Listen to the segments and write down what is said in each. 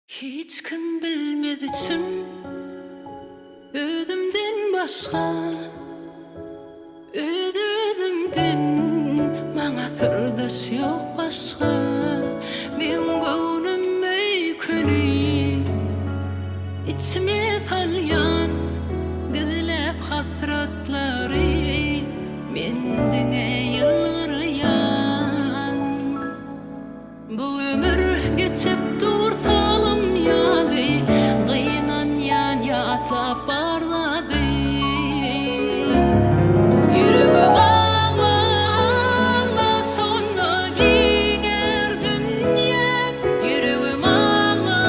Hiç kim bilmez içim özümden başga Öz-özümden maňa syrdaş ýok başga Meň göwnüm öýkeli içime salýan Gizläp hasratlary men diňe ýylgyrýan. Bu ömür geçip dur salym ýaly, Gynanýan ýatlap bar zady. Ýüregim agla, agla, şonda giňär dünýäm. Ýüregim agla,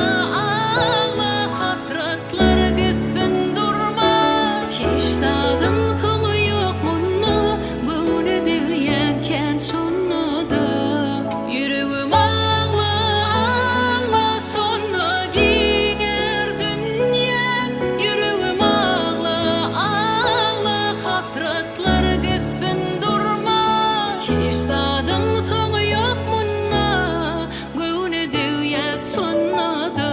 agla, hasratlar gitsin durma. Hiç zadyň soňy ýok munda, Göwne degýän kän şonda-da. Ýüregim agla, agla, şonda giňär dünýäm. Ýüregim agla, agla, hasratlar gitsin durma. Hiç zadyň soňy ýok munda, göwne degýär şonda-da.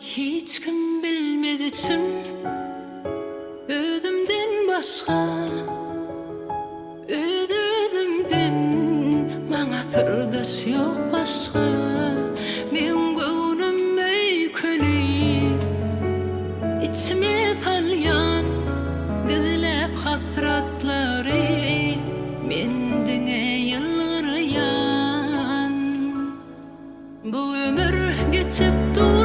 Hiç kim bilmez içim. Özümden başga Öz-özümden maňa syrdaş ýok başga Meň göwnüm öýkeli Içime salýan gizläp hasratlary Men diňe ýylgyrýan Bu ömür geçip dur.